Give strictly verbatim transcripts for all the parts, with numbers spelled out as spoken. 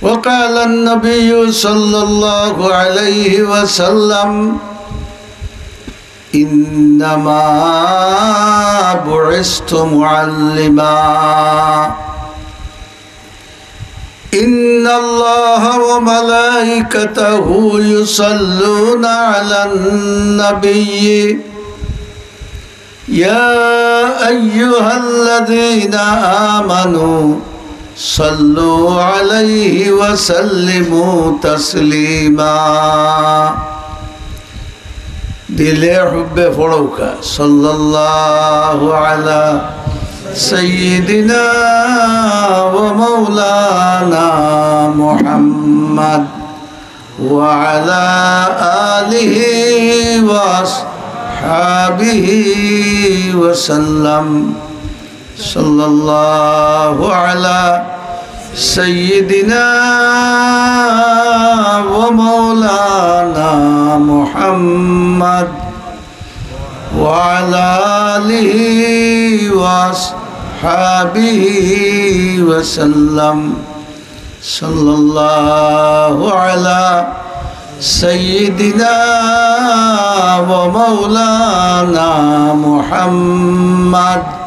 وقال النبي صلى الله عليه وسلم: إنما بعثت معلما. إن الله وملائكته يصلون على النبي، يا أيها الذين آمنوا صلوا عليه وسلموا تسليما. দিলে হুব্বে পড়উক্কা, সাল্লাল্লাহু আলা সাইয়্যিদিনা ওয়া মাওলানা মুহাম্মাদ ওয়া আলা আলিহি ওয়া আসহাবিহি ওয়া সাল্লাম। সাল্লাল্লাহু আলা সাইয়্যিদিনা ওয়া মাওলানা মুহাম্মাদ ওয়া আলা আলিহি ওয়া আসহাবিহি ওয়া সাল্লাম। সাল্লাল্লাহু আলা সাইয়্যিদিনা ওয়া মাওলানা মুহাম্মাদ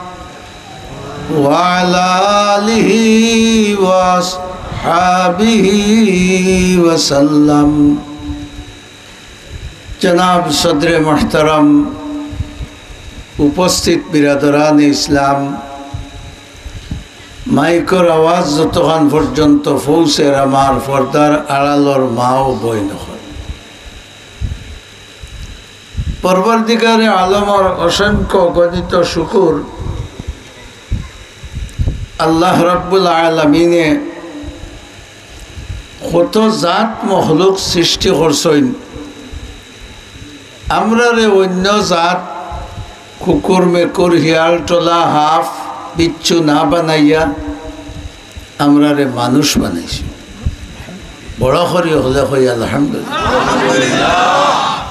ওয়া আলা আলিহি ওয়া আসহাবিহি ওয়া সাল্লাম। জনাব সদরে মুহতারাম, উপস্থিত বিরাদরানে ইসলাম, মাইকর আওয়াজ যতখান পর্যন্ত পৌঁছের আমার পর্দার আড়ালর মা ও বইন অকল, পরওয়ারদিগারে আলমর অসংখ্য অগণিত শুকুর, আল্লাহ রাব্বুল আলামিনে কত জাত মখলুক সৃষ্টি করছইন। আমরারে অইন্য জাত, কুকুর, মেকুর, হিয়াল, টলা, হাফ, বিচ্ছু না বানাইয়া আমরারে মানুষ বানাইছইন। বড় করি হকলে কই আলহামদুলিল্লাহ।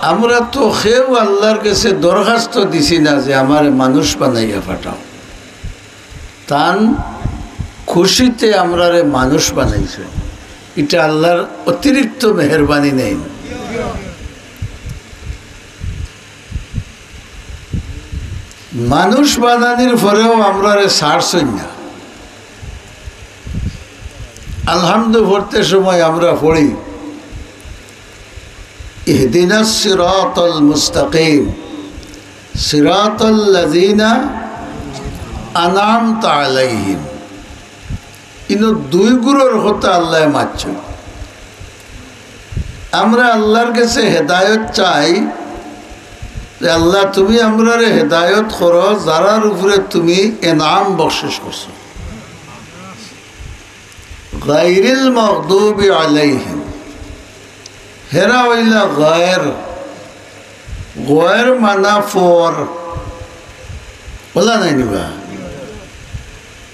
আমরা তো কেউ আল্লাহর গেছে দরখাস্ত দিছি না যে আমারে মানুষ বানাইয়া পাঠাও। তান খুশিতে আমরারে মানুষ বানাইছইন। ইটা আল্লাহর অতিরিক্ত মেহেরবানি নায়নি? মানুষ বানানির পরেও আমরারে ছাড়ছইন না। আলহামদু পড়তে সময় আমরা পড়ি, اهدنا الصراط المستقيم صراط الذين أنعمت عليهم। ইনো দুই গুরুর কথা আল্লায় মাতছইন। আমরা আল্লাহর গেছে হেদায়ত চাই যে, "আল্লাহ, তুমি আমরারে হেদায়ত করো, যারার উপরে তুমি এনাম বখশিশ করছো।" গায়রিল মাগদুবি আলাইহিম, হেরা অইলা গায়র। গায়র মানা পর। অলা নায়নি বা?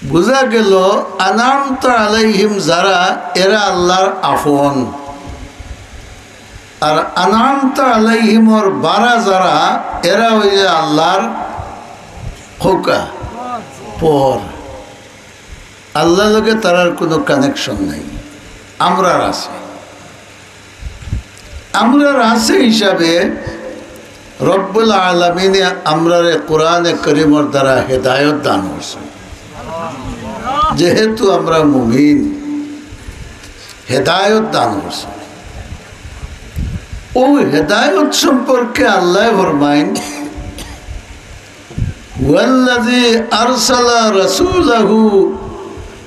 বুঝা গেল, আনআমতা আলাইহিম যারা, এরা আল্লাহর আপন। আর আনআমতা আলাইহিমর বারা যারা, এরা অইলা আল্লাহর খোকা, পর। আল্লাহর লগে তারার কুনু connection নাই, আমরার আছে। আমরার আছে হিসাবে রব্বুল আলামিনে আমরারে কোরআনে করিমর দ্বারা হেদায়ত দান করছইন। যেহেতু আমরা মুমিন, হেদায়ত দান করছইন। অউ হেদায়ত সম্পর্কে আল্লায় ফরমাইন, "হুয়াল্লাযী আরসালা রাসূলাহু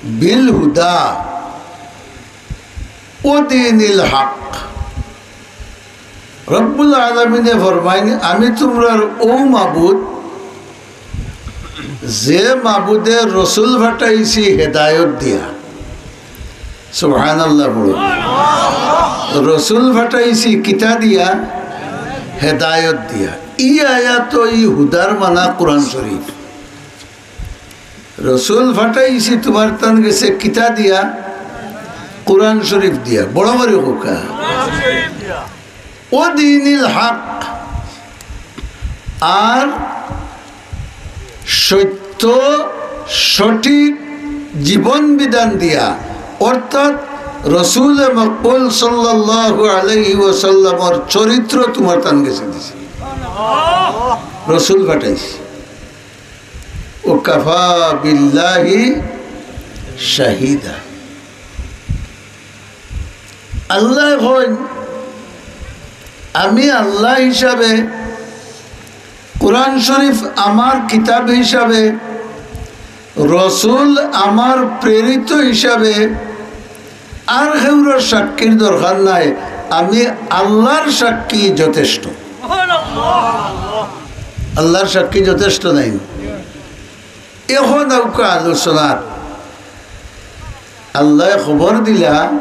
বিল হুদা ওয়া দীনিল হক।" রব্বুল আলামিনে ফরমাইন, "আমি তুমরার অউ মাবুদ, যে মাবুদে রসুল পাঠাইছি হেদায়ত দিয়া।" সুবহানাল্লাহ পড়ো। রসুল পাঠাইছি কিতা দিয়া? হেদায়ত দিয়া। ই আয়াত, ই হুদার মানা কোরআন শরীফ। রসুল পাঠাইছি তুমার তান গেছে কিতা দিয়া? কোরআন শরীফ দিয়া। বড় করি কউক্কা। ওয়া দীনিল হক, আর সত্য সঠিক জীবন বিধান দিয়া, অর্থাৎ রসুলে মকবুল সাল্লাল্লাহু আলাইহি ওয়াসাল্লামর চরিত্র তুমার তান গেছে দিছি। রসুল পাঠাইছি। ও কাফা বিল্লাহি শাহিদা। আল্লায় কইন, আমি আল্লাহ হিসাবে, কোরআন শরীফ আমার কিতাব হিসাবে, রসুল আমার প্রেরিত হিসাবে, আর কেউর সাক্ষীর দরকার নাই, আমি আল্লাহর সাক্ষী যথেষ্ট। আল্লাহর সাক্ষী যথেষ্ট নাই? এখন আউকা আলোচনাত আল্লায় খবর দিলা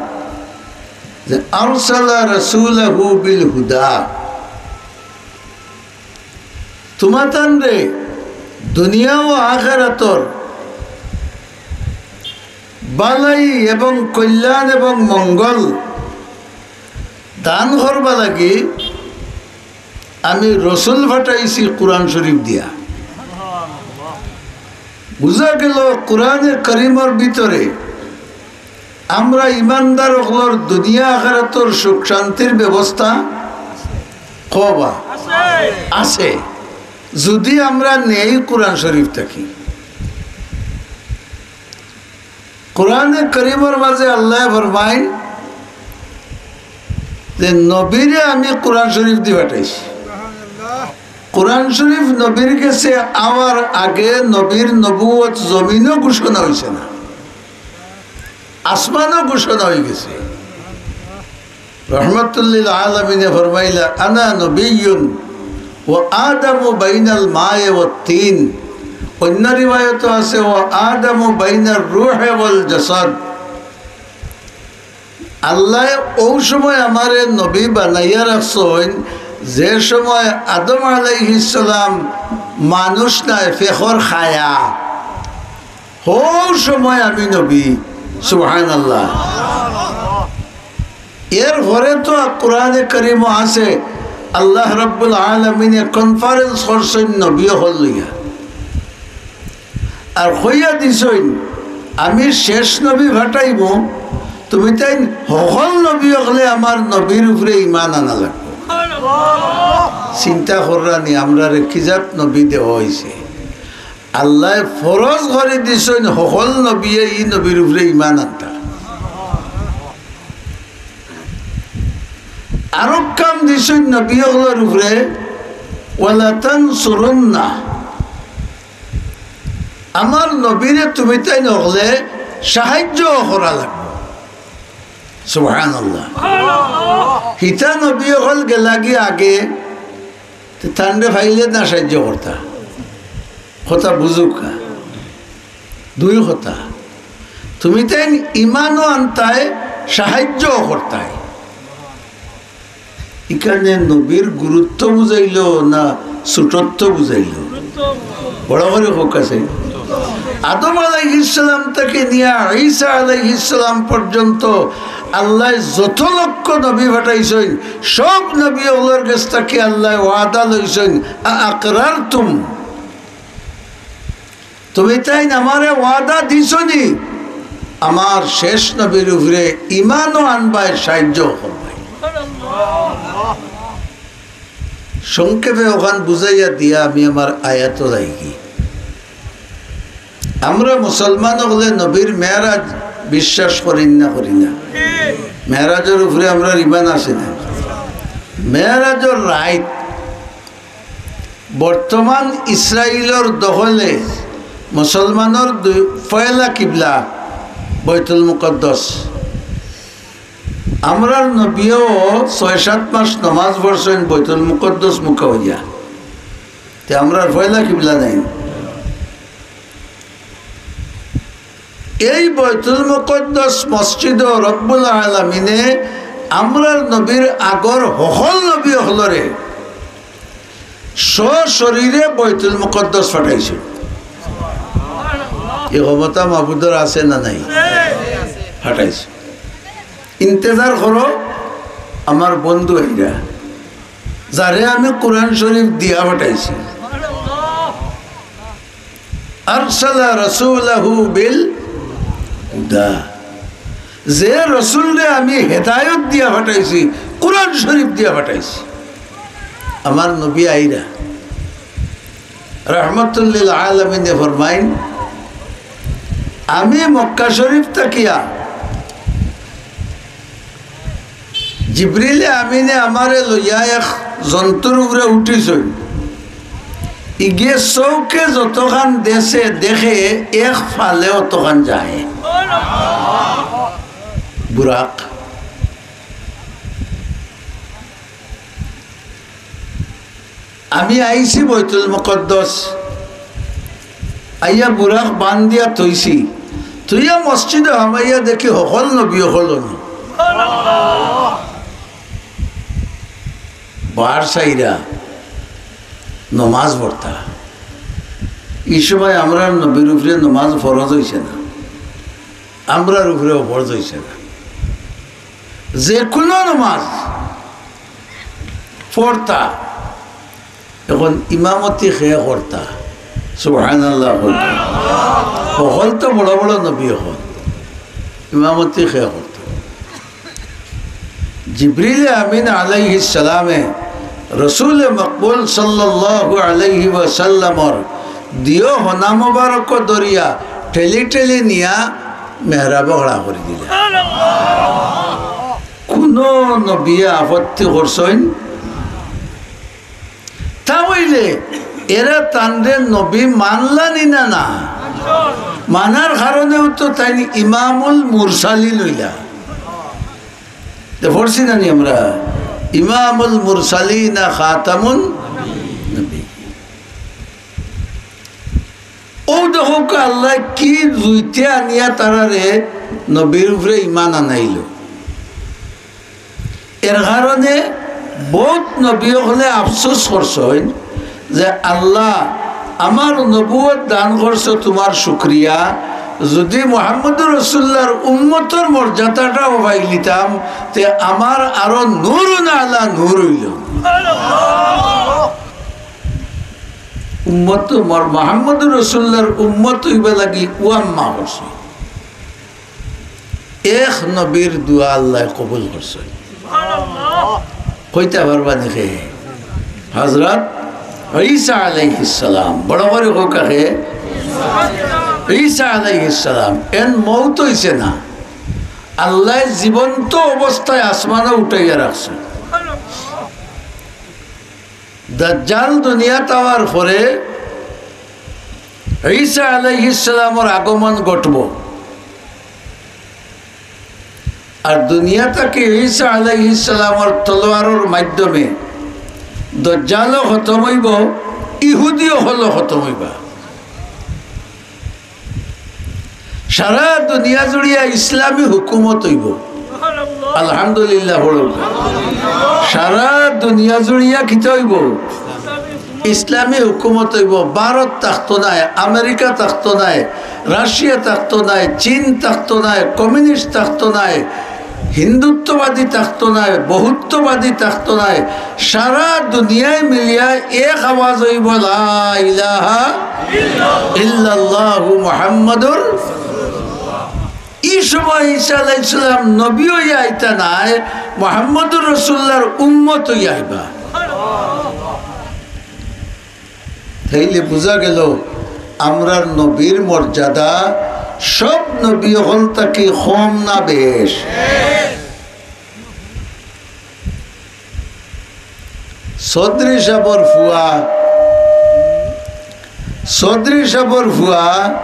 যে আরসালা রাসূলাহু বিল হুদা, তুমাতানরে দুনিয়া ও আখেরাতর বালাই এবং কল্যাণ এবং মঙ্গল দান করবা লাগি আমি রসুল পাঠাইছি কোরআন শরীফ দিয়া। বুঝা গেল কোরআনে করিমর ভিতরে আমরা ইমানদার অকলর দুনিয়া আখেরাতর সুখ শান্তির ব্যবস্থা খোবা আছে, যদি আমরা নেই কোরআন শরীফ থাকি। কোরআনে করিমর মাঝে আল্লায় ফরমাইন যে নবীরে আমি কোরআন শরীফ দি পাঠাইছি। কোরআন শরীফ নবীর গেছে আওয়ার আগে নবীর নবুয়ত জমিনও ঘোষণা অইছে না, আসমানও ঘোষণা অই গেছে। রহমাতুল্লিল আলামিনে ফরমাইলা, "আনা নবিয়্যুন ওয়া আদামু বাইনাল মায়ে ওয়াত তিন।" অন্য রিওয়ায়াতও আছে, "ওয়া আদামু বাইনার রূহে ওয়াল জাসাদ।" আল্লায় অউ সময় আমারে নবী বানাইয়া রাখছইন, যে সময় আদম আলাইহিস সালাম মানুষ নায়, ফেখর খায়া। হউ সময় আমি নবী। সুবহানাল্লাহ। এর পরে তো কোরআনে করিমও আছে, আল্লাহ রাব্বুল আলামিনে conference করছইন নবী অকল লইয়া। আর কইয়া দিছইন, "আমি শেষ নবী পাঠাইমু, তুমিতাইন হকল নবী অকলে আমার নবীর উপরে ইমান আনা লাগবো।" চিন্তা কররানি, আমরারে কি জাত নবী দেওয়া অইছে। আল্লায় ফরজ করি দিছইন হকল নবিয়ে ই নবীর উপরে ইমান আনতা। আরক কাম দিছইন নবী অকলর উপরে, "ওয়ালা তানসুরুন্না।" আমার নবীরে তুমিতাইন অকলে সাহায্য করা লাগবো। সুবহানাল্লাহ। হিতা নবী অকল গেলাগি আগে, তে তানরে পাইলে না সাহায্য করতা? কথা বুঝুক্কা। দুই কথা, তুমিতাইন ইমানও আনতায়, সাহায্যও করতায়। ইখানে নবীর গুরুত্ব বুঝাইলো না ছোটত্ব বুঝাইলো? বড় করি কউক্কা চাই। আদম আলাইহিস সালাম থাকি নিয়া ঈসা আলাইহিস সালাম পর্যন্ত আল্লায় যত লক্ষ নবী পাঠাইছইন, সব নবী অকলর গেছ থাকি আল্লায় ওয়াদা লইছইন, "আ আকরারতুম?" তুমিতাইন আমারে ওয়াদা দিছনি, আমার শেষ নবীর উপরে ইমানও আনবায়, সাহায্য করবায়। সংক্ষেপে অখান বুঝাইয়া দিয়া আমি আমার আয়াতো যাইগি। আমরা মুসলমান অকলে নবীর মেরাজ বিশ্বাস করি না, করি না? মেরাজর উপরে আমরার ইমান আছে না? মেরাজর রাইত বর্তমান ইসরাইলর দখলে মুসলমানর দুই, পয়লা কিবলা বৈতুল মুকদ্দস। আমরার নবীও ছয় সাত মাস নমাজ পড়ছইন বৈতুল মুকদ্দস মুখা অইয়া। তে আমরার পয়লা কিবলা নাই। এই বৈতুল মুকদ্দস মসজিদও রব্বুল আলামিনে আমরার নবীর আগর হকল নবী অকলরে সশরীরে বৈতুল মুকদ্দস পাঠাইছইন। এই ক্ষমতা মাবুদর আছে না নাই? পাঠাইছইন। ইন্তেজার করো, আমার বন্ধু আইরা, যারে আমি কোরআন শরীফ দিয়া পাঠাইছি। আরসালা রাসূলাহু বিল হুদা। যে রসুলরে আমি হেদায়ত দিয়া পাঠাইছি, কোরআন শরীফ দিয়া পাঠাইছি, আমার নবী আইরা রহমতুল্লিল আলামিনে ফরমাইন, আমি মক্কা শরীফ থাকিয়া জিবরিলে আমিনে আমারে লইয়া এক জন্তুর উপরে উঠিছইন। ইগে চউখে যতখান দেশে দেখে, এক ফালে অতখান যায়। বুরাক। আমি আইছি বৈতুল মুকদ্দস, আইয়া বুরাক বান্ধিয়া থইছি, থইয়া মসজিদো হামাইয়া দেখি হকল নবী অকল অনো। বার চাইরা নমাজ পড়তা। ই সময় আমরার নবীর উপরে নমাজ ফরজ অইছে না, আমরার উপরেও ফরজ অইছে না। যে কোনো নমাজ পড়তা, এখন ইমামতি কে করতা? সুবহানাল্লাহ কইতা। হকল তো বড় বড় নবী অকল, ইমামতি কে করতা? জিবরিল আমিন আলাইহিস সালামে রসুল মকবুল সাল্লাল্লাহু আলাইহি ওয়াসাল্লামর দিও হনা মোবারক ধরিয়া ঠেলি ঠেলি নিয়া মেহরাবো খাড়া করি দিলা। কোনো নবীয়ে আপত্তি করছইন? তা অইলে এরা তানরে নবী মানলা নি না? না, মানার কারণেউ তো তাইন ইমামুল মুরসালিন অইলা। তে পড়ছি না নি আমরা, ইমামুল মুরসালিন খাতামুন নবী। অউ দেখউক্কা আল্লায় কি জুইতে আনিয়া তারারে নবীর উপরে ইমান আনাইলো। এর কারণে বউত নবী অকলে আফসোস করছইন যে, "আল্লাহ, আমার নবুয়ত দান করছো তুমার শুকরিয়া, যুদি মুহাম্মদুর রাসুলুল্লাহর উম্মতর মর্যাদাটাও পাইলিতাম, তে আমার আরো নূরুন আলা নূর অইলো।" উম্মত, মোর মুহাম্মদুর রাসুলুল্লাহর উম্মত অইবার লাগি ওয়াম্মা করছে। এক নবীর দোয়া আল্লায় কবুল করছইন। কইতা পারবা নি কে? হজরত ঈসা আলাইহিস সালাম। বড় করি কউক্কা কে? ঈসা আলাইহিস সালাম। এন মউত অইছে না, আল্লায় জীবন্ত অবস্থায় আসমানো উঠাইয়া রাখছইন। দাজ্জাল দুনিয়াত আওয়ার পরে ঈসা আলাইহিস সালামর আগমন ঘটবো। আর দুনিয়া থাকি ঈসা আলাইহিস সালামর তলোয়ারর মাধ্যমে দাজ্জালও খতম অইবো, ইহুদি অকলও খতম অইবা। সারা দুনিয়া জুড়িয়া ইসলামী হুকুমত অইবো। আলহামদুলিল্লাহ পড়ো। সারা দুনিয়া জুড়িয়া কিতা অইবো? ইসলামী হুকুমত অইবো। ভারত থাকতো নায়, আমেরিকা থাকতো নায়, রাশিয়া থাকতো নায়, চীন থাকতো নায়, কমিউনিস্ট থাকতো নায়, হিন্দুত্ববাদী থাকতো নায়, বহুত্ববাদী থাকতো নায়, সারা দুনিয়ায় মিলিয়া এক আওয়াজ অইবো, "লা ইলাহা ইল্লাল্লাহু মুহাম্মাদুর।" ই সময় ঈসা আলাইহিস সালাম নবী অইয়া আইতা নায়, মুহাম্মাদুর রাসুলুল্লাহর উম্মত অইয়া আইবা। তাইলে বুঝা গেল, আমরার নবীর মর্যাদা সব নবী অকল থাকি কম না বেশ? চৌধুরী সাবর ফুয়া, চৌধুরী সাবর ফুয়া,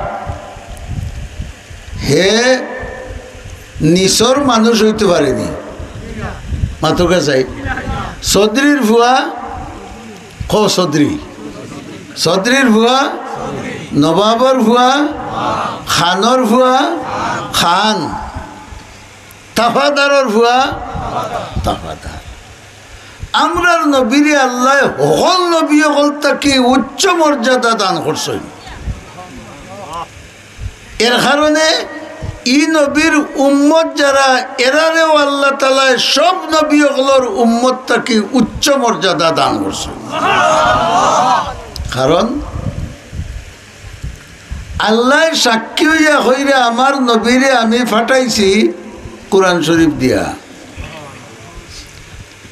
হে নিচর মানুষ অইতো পারে নি? মাতউক্কা চাই। চৌধুরীর ফুয়া, কও চৌধুরী। চৌধুরীর ফুয়া, নবাবর ফুয়া, খানর ফুয়া, খান। তাফাদারর ফুয়া, তাফাদার। আমরার নবীরে আল্লায় হকল নবী অকল থাকি উচ্চ মর্যাদা দান করছইন। এর কারণে ই নবীর উম্মত যারা, এরারেও আল্লাহ তাআলায় সব নবী অকলর উম্মত থাকি উচ্চ মর্যাদা দান করছইন। কারণ আল্লায় সাক্ষী অইয়া কইরা, "আমার নবীরে আমি পাঠাইছি, কোরআন শরীফ দিয়া।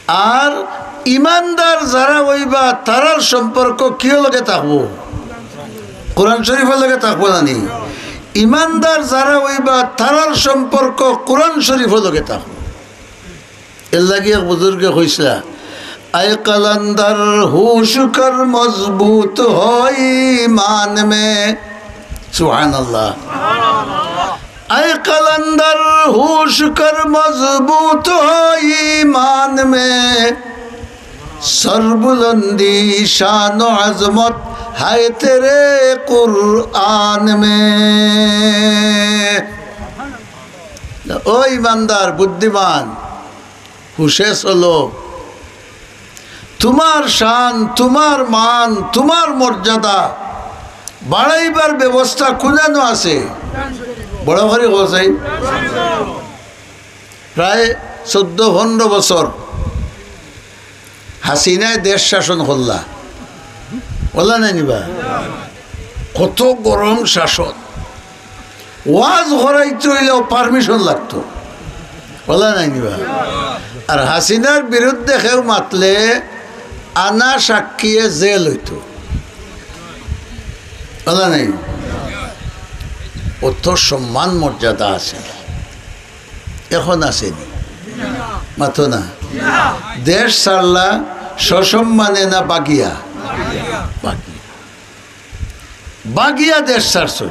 আর ইমানদার যারা অইবা, তারার সম্পর্ক কিয় লগে থাকবো? কোরআন শরীফর লগে থাকবো না নি? ইমানদার যারা অইবা, তারার সম্পর্ক কোরআন শরীফর লগে থাকবো। এর লাগি এক বুজুর্গে কইছলা, "اے قلندر ہوش کر مضبوط ہو ایمان میں۔" سبحان اللہ۔ "اے قلندر ہوش کر مضبوط ہو ایمان میں، سربلندی شان و عظمت ہے تیرے قرآن میں۔" ও ইমানদার, বুদ্ধিমান, হুশে চলো। তুমার শান, তুমার মান, তুমার মর্যাদা বাড়াইবার ব্যবস্থা কুনানো আছে? বড় করি কও চাই। প্রায় চৌদ্দ পনরো বছর হাসিনায় দেশ শাসন করলা, অলা নায় নি বা? কত গরম শাসন, ওয়াজ করাইতে অইলেও permission লাগতো, অলা নায় নি বা? আর হাসিনার বিরুদ্ধে কেউ মাতলে আনা সাক্ষীয়ে জেল অইতো, অলা নায় নি? অত সম্মান মর্যাদা আছে। এখন আছে নি? মাতো না। দেশ ছাড়লা সসম্মানে না বাগিয়া? বাগিয়া। বাগিয়া দেশ ছাড়ছইন।